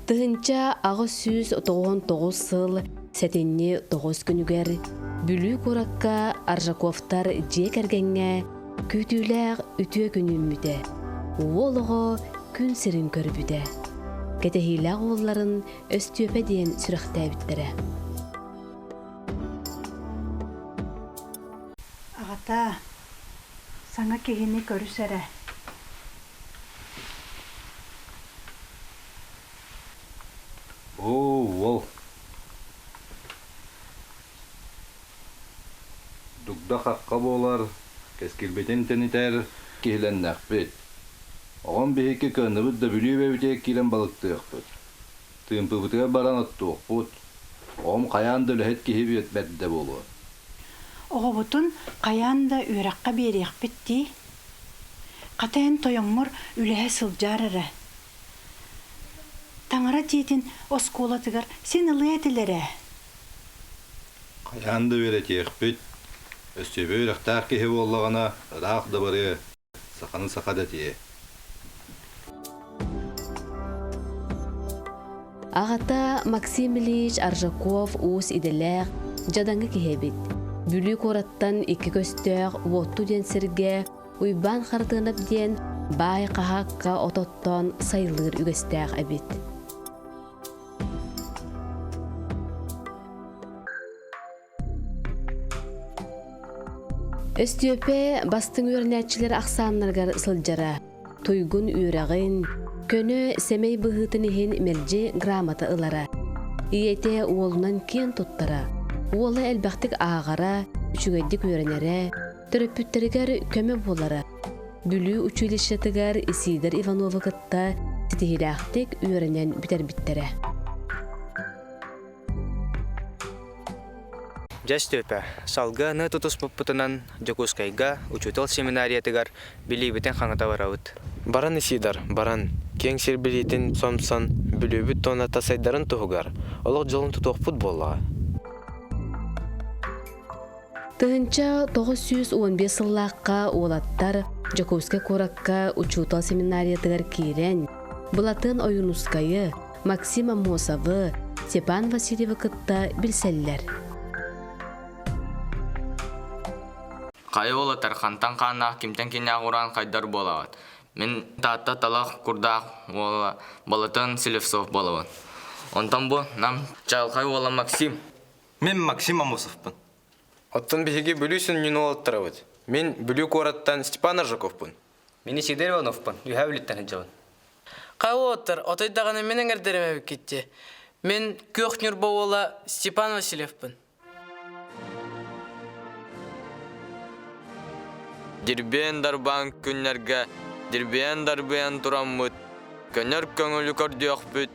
1899 сыл сэтинньи тоҕус күнүгэр Бүлүү куоракка Аржаковтар дьиэ кэргэҥҥэ күүтүүлээх үтүө күн үүммүтэ. Уол оҕо күн сирин көрбүтэ. Кэтэһиилээх уолларын Өстүөпэ диэн сүрэхтээбиттэрэ. Аҕата, саҥа киһини көрүс эрэ. Оо, уол. Дугда-хахха буолар, кэскилбитин тэнитэр киһилэннэхпит. Оҕом биһикки кыанныбыт да Бүлүү эбэбитигэр киирэн балыктыахпыт. Тыымпыбытыгар баран оттуохпут. Оҕом хайаан да үлэһит киһи бэрдэ буолуо. Оҕобутун хайаан да үөрэххэ биэриэхпит дии. Хата эн тойоҥҥор үлэһэ сылдьаар эрэ. Таҥара дьиэтин оскуолатыгар син ылыа этилэр ээ. Хайаан да үөрэтиэхпит. Өстүөпэ үөрэхтээх киһи буоллаҕына, ыраах да барыа, саханы саха дэтиэ. Аҕата Максим Ильич Аржаков уус идэлээх, дьадаҥы киһи эбит. Бүлүү куораттан икки көстөөх Уотту диэн сиргэ Уйбаан Хартыынап диэн баай хаһаакка ототтоон сайылыыр үгэстээх эбит. Өстүөпэ бастыҥ үөрэнээччилэр ахсааннарыгар сылдьара. Туйгун үөрэҕин, көнө сэмэй быһыытын иһин мэлдьи грамота ылара. Ийэтэ уолунан киэн туттара. Уола элбэхтик ааҕара, үчүгэйдик үөрэнэрэ, төрөппүттэригэр көмө буолара. Бүлүү училищетыгар Исидор Ивановы кытта ситиһиилээхтик үөрэнэн бүтэрбиттэрэ. Дьэ Степа, салгыаны тутуспуппутунан Дьокуускайга учуутал семинариятыгар билиибитин хаҥата барабыт. Баран Исидор, баран, киэҥ сир билиитин сомсон, Бүлүүбүт туоната сайдарын туһугар олох дьолун тутуохпут буоллаҕа. 1915 сыллаахха уолаттар Дьокуускай куоракка учуутал семинариятыгар киирэн, Былатын Ойуунускайы, Максим Аммосовы, Степан Васильевы кытта билсэллэр. Хайа уолаттар хантан хааннаах кимтэн киннээх ураан хайдар буолаҕыт? Мин Таатта талах курдаах уола Балатын Селевцов буолабын. Онтон бу Нам чаҕылхай уола Максим. Мин Максим Аммосовпун. Оттон биһиги Бүлүү сүнньүн уолаттарабыт. Мин Бүлүү куораттан Степан Аржаковпун. Мин Исидор Ивановпун, Үһээ Бүлүүттэн сылдьабын. Хайа уолаттар, отой даҕаны мин эҥэрдэрим эбиккит дии. Мин Күөх Ньурба уола Степан Васильевпын. Дирбиэн дарбаан күннэргэ дирбиэн дарбыйан тураммыт, көнөр көҥүлү көрдүөхпүт,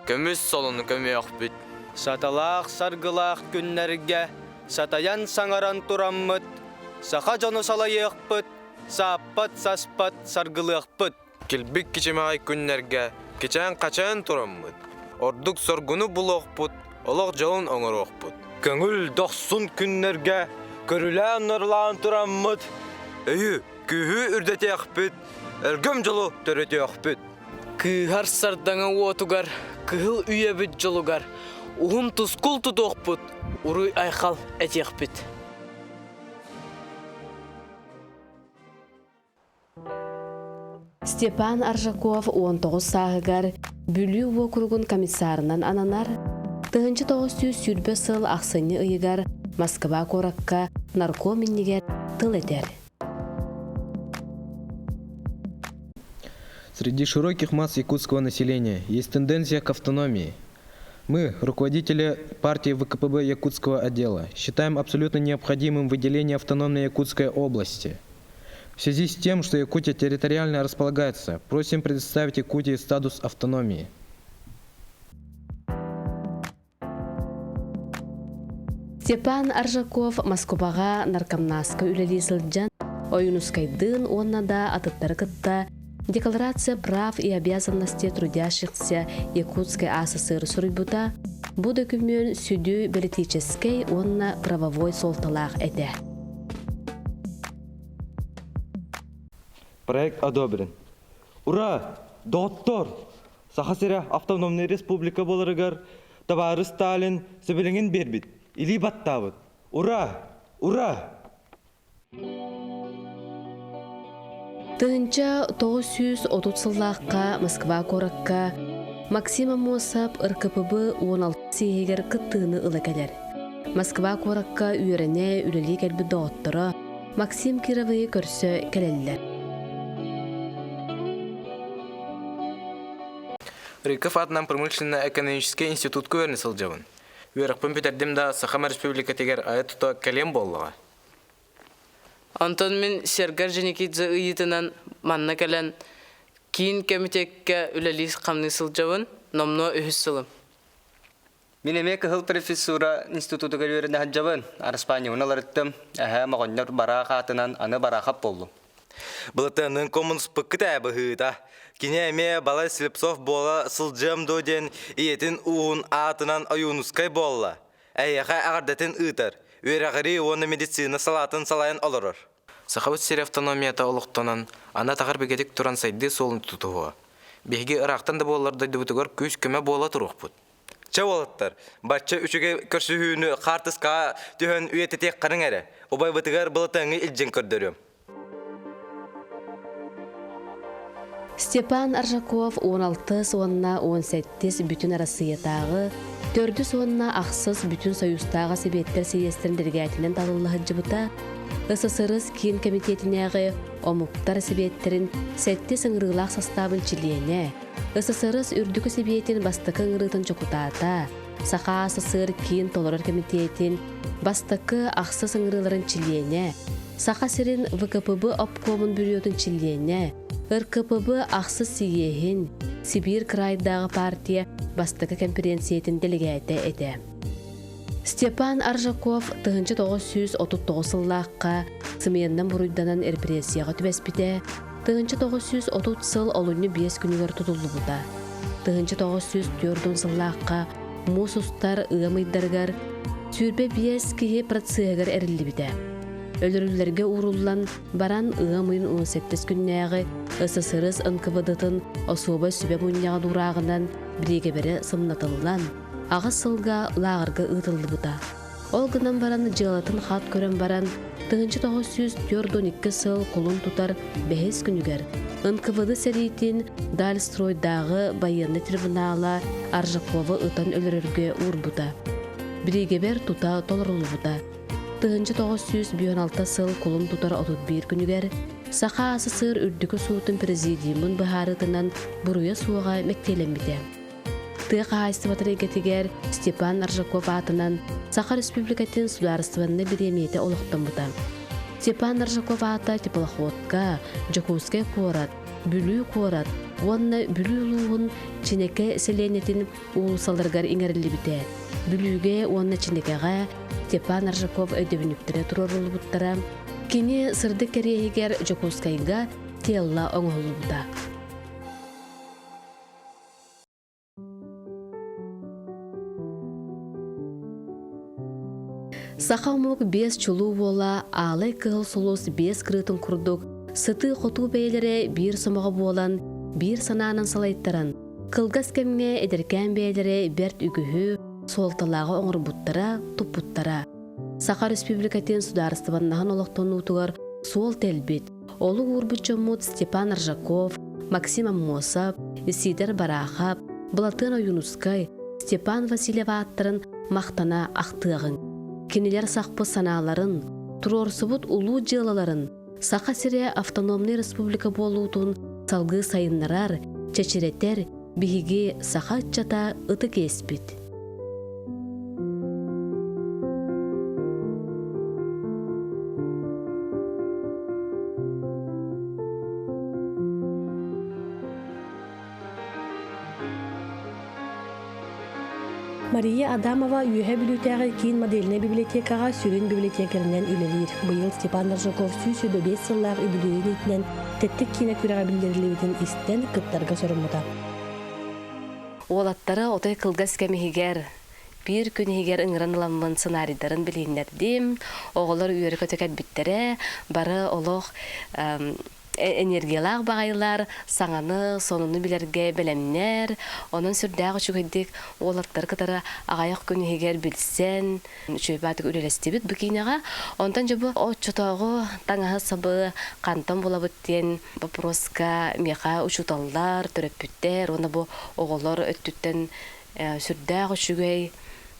көмүс солону көмүөхпүт. Саталаах саргылаах күннэргэ сатайан саҥаран тураммыт, саха дьону салайыахпыт, сааппат-саспат саргылыахпыт. Килбик кичимэҕэй күннэргэ кичээн-хачаан тураммыт, ордук соргуну булуохпут, олох дьолун оҥоруохпут. Көҥүл дохсун күннэргэ көрүлээн-нарылаан тураммыт, өйү, күүһү үрдэтиэхпит, өлгөм дьолу төрөтүөхпүт. Кыыһар сардаҥа уотугар, кыһыл үйэбит дьолугар уһун тускул тутуохпут, уруй-айхал этиэхпит. Степан Аржаков 19 сааһыгар Бүлүү уокуругун комиссарынан ананар, 1920 сыл ахсынньы ыйыгар Москва куоракка нарком иннигэр тыл этэр. Среди широких масс якутского населения есть тенденция к автономии. Мы, руководители партии ВКПБ Якутского отдела, считаем абсолютно необходимым выделение автономной Якутской области. В связи с тем, что Якутия территориально располагается, просим предоставить Якутии статус автономии. Степан Аржаков Москубаҕа наркомнаска үлэлии сылдьан, Ойуунускайдыын уонна да атыттары кытта Декларация прав и обязанностей трудящихся Якутской АССР суруйбута, бу дөкүмүөн сүдү бэлитиичэскэй уонна правовой суолталаах этэ. Проект одобрен. Ура! Доҕоттор! Саха сирэ автономнай республика буоларыгар табаарыс Сталин сөбүлэҥин биэрбит, илии баттаабыт. Ура! Ура! 1930 сыллаахха Москва куоракка Максим Аммосов РКПБ 16 сиэһигэр кыттыыны ыла кэлэр. Москва куоракка үөрэнэ, үлэлии кэлбит доҕотторо Максим Кировы көрсө кэлэллэр. Рыков аатынан промышленно-экономическай институтка үөрэнэ сылдьабын. Үөрэхпин бүтэрдим да Сахам Республикатыгар айа-тута кэлиэм буоллаҕа. Онтон мин Сергар Женикидзе ыйыытынан манна кэлэн киин кэмитиэккэ үлэлии-хамныы сылдьабын, номнуо үһүс сылым. Мин эмиэ Кыһыл профессура институтугар үөрэнэ сылдьабын. Араспаанньабын уларыттым. Эһээ моҕонньор бараах аатынан аны Бараахап буоллум. Былатыанын коммунспыккыт ээ быһыыта. Кини эмиэ балай Слепцов буола сылдьыам дуо диэн ийэтин ууһун аатынан Ойуунускай буолла. Эйиэхэ эҕэрдэтин ыытар, үөрэҕирии уонна медицина салаатын салайан олорор. Сахабыт сирэ автономията олохтонон, аны атаҕар бигэтик туран сайдыы суолун тутуһуо. Биһиги ыраахтан да буоллар дойдубутугар күүс-көмө буола туруохпут. Чэ уолаттар, бачча үчүгэй көрсүһүүнү хаартыскаҕа түһэн үйэтитиэххэриҥ эрэ. Убайбытыгар былатыаҥҥы илдьэн көрдөрүөм. Степан Аржаков 16 уонна 17 бүтүн Арассыыйатааҕы, төрдүс уонна ахсыс бүтүн Союзтааҕы Сэбиэттэр сийиэстэрин дэлэгээтинэн талылла сылдьыбыта, СССР Киин Кэмитиэтинээҕи омуктар сэбиэттэрин сэттис ыҥырыылаах састаабын чилиэнэ, СССР Үрдүкү Сэбиэтин бастакы ыҥырыытын дьокутаата, Саха СССР Киин толорор кэмитиэтин бастакы ахсыс ыҥырыыларын чилиэнэ, Саха сирин ВКПБ обкомун бүрүөтүн чилиэнэ, РКПБ ахсыс сийиэһин, Сибиир кыраайдааҕы партия бастакы кэмпириэнсийэтин дэлэгээтэ этэ. Степан Аржаков 1939 сыллаахха сымыйаннан буруйданан репрессияҕа түбэспитэ, 1930 сыл олунньу биэс күнүгэр тутуллубута. 1940 сыллаахха муус устар ыам ыйдарыгар 25 киһи процеһыгар эриллибитэ. Өлөрүллэргэ ууруллан баран ыам ыйын 18 күннээҕи СССР НКВД-тын особай сүбэ мунньаҕын уурааҕынан бириигэбэрэ сымнатыллан, аҕыс сылга лааҕырга ыытыллыбыта. Ол гынан баран дьыалатын хат көрөн баран, 1942 сыл кулун тутар бэһис күнүгэр НКВД сэриитин Дальстройдааҕы байыаннай трибунала Аржаковы ытан өлөрөргө уурбута. Бириигэбэр тута толоруллубута. 1956 сыл кулун тутар 31 күнүгэр Саха АССР Үрдүкү суутун президиумун быһаарыытынан буруйа суоҕа мэктиэлэммитэ. Тыа хаһаайыстыбатын эйгэтигэр Степан Аржаков аатынан Саха Республикатын судаарыстыбаннай бириэмийэтэ олохтоммута. Степан Аржаков аата теплоходка, Дьокуускай куорат, Бүлүү куорат уонна Бүлүү улууһун Чинэкэ сэлиэнньэтин уулуссаларыгар иҥэриллибитэ. Бүлүүгэ уонна Чинэкэҕэ Степан Аржаков өйдөбүнньүктэрэ туруоруллубуттара. Кини сырдык кэриэһигэр Дьокуускайга телла оҥоһуллубута. Саха омук биэс чулуу уола аалай кыһыл сулус биэс кырыытын курдук сытыы-хотуу бэйэлэрэ биир сомоҕо буолан, биир санаанан салайтаран, кылгас кэмҥэ эдэркээн бэйэлэрэ бэрт үгүһү, суолталааҕы оҥорбуттара, туппуттара. Саха Республикатын судаарыстыбаннаһын олохтонуутугар суол тэлбит, Олук уурбут дьоммут Степан Аржаков, Максим Аммосов, Исидор Барахов, Былатыан Ойуунускай, Степан Васильев ааттарын махтана ахтыаҕыҥ. Кинилэр сахпыт санааларын, туруорсубут улуу дьыалаларын Саха сирэ автономнай республика буолуутун салгыы сайыннарар, чэчирэтэр биһиги саха ыччата ытык иэспит. Мария Адамова Үөһэ Бүлүүтээҕи киин модельнай библиотекаҕа сүрүн библиотекарынан үлэлиир. Быйыл Степан Аржаков 125 сыллаах үбүлүөйүн иитинэн тэттик киинэ күрэҕэ биллэриллибитин истэн кыттарга соруммута. Уолаттары отой кылгас кэм иһигэр, биир күн иһигэр ыҥыран ыламмын сценарийдарын билиһиннэрдим. Оҕолор үөрэ-көтө кэлбиттэрэ. Бары олох Энергиялаах баҕайылар, саҥаны, сонуну билэргэ бэлэмнэр. Онон сүрдээх үчүгэйдик уолаттары кытары аҕыйах күн иһигэр билсэн, үчүгэй баатык үлэлэстибит бу киинэҕэ. Онтон дьэ бу оччотооҕу таҥаһы-сабы хантан булабыт диэн боппуруоска миэхэ учууталлар, төрөппүттэр уонна бу оҕолор өттүттэн сүрдээх үчүгэй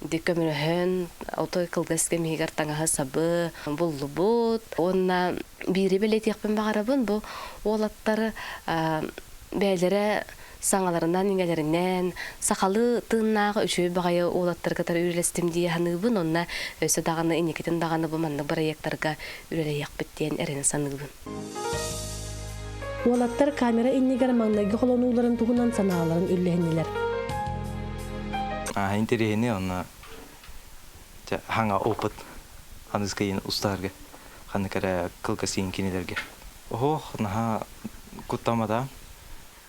көмөлөһөн отой кылгас кэм иһигэр таҥаһы-сабы буллубут. Уонна биири бэлиэтиэхпин баҕарабын, бу уолаттар бэйэлэрэ саҥаларынан, иҥэлэринэн сахалыы тыыннаах үчүгэй баҕайы уолаттары кытары үлэлэстим дии саныыбын. Онно өссө даҕаны инникитин даҕаны бу маннык бырайыактарга үлэлэһиэхпит диэн эрэнэ саныыбын. Уолаттар камера иннигэр маҥнайгы холонууларын туһунан санааларын үллэһиннилэр. Интэриэһини онно хаҥа опыт ханыскайын устаарга ханнык эрэ кылгас кинилерге. Оһох наһаа куттаммата.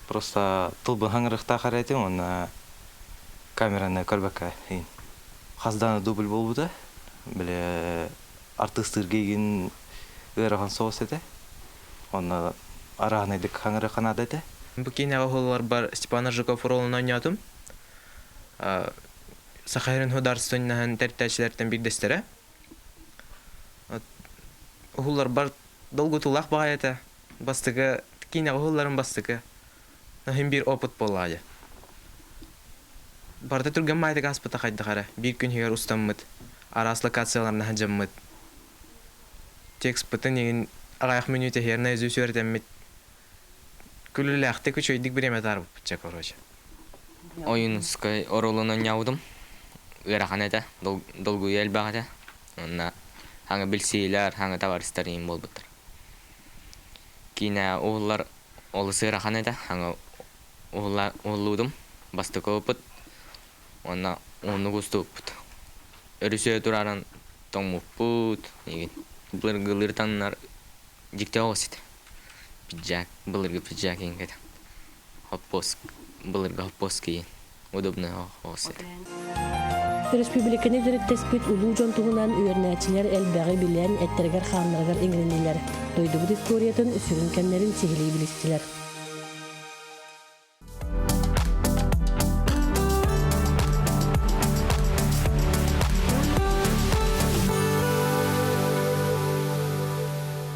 Просто тылбын хаҥырыхтаах эрэ этим уонна камераны көрбөккө хас даҕаны дубль буолбута. Били артыыстыырга игин ыарахан соҕус этэ. Онно арааһынайдык хаҥырыахха наада этэ. Бу киинэҕэ уһулларбар Степан Аржаков оруолун оонньоотум. Саха сирин художественноһын тэрилтээччилэриттэн биирдэстэрэ. Уһулларбар долгутуулаах баҕайы этэ. Бастакы киинэҕэ уһулларым бастакы. Иһин биир опыт буоллаҕа дьэ. Барыта түргэн маайтык ааспыта хайдах эрэ. Биир күн иһигэр устаммыт, араас локацияларына сылдьаммыт. Текспытын иһин аҕыйах мүнүүтэ иһигэр наизусть үөрэтэммит күлүүлээхтик үчүгэйдик бириэмэ таарбыппыт чэ короче. Ойуунускай оруолун оонньообутум. Ыарахан этэ, долгуйа элбэх этэ. Уонна хаҥа билсиилэр, хаҥа табаарыстар иһин буолбуттар. Киинэ уһуллар олус ыарахан этэ, хаҥа уһуллуутум бастакы опыт уонна уһуннук устубуппут. Өрүсүө турарын тоҥмуппут, былыргылыыр таҥнар дьикти оҕус этэ. Пиджак, былыргы пиджак иҥкэтэ. Хоппуос, былыргы хоппуос киин, удобный оҕус этэ. Өрөспүүбүлүкэни төрүттэспит улуу дьон туһунан үөрэнээччилэр элбэҕи билэн, эттэригэр-хааннарыгар иҥэриннилэр. Дойдубут историятын сүрүн кэмнэрин сиһилии билистилэр.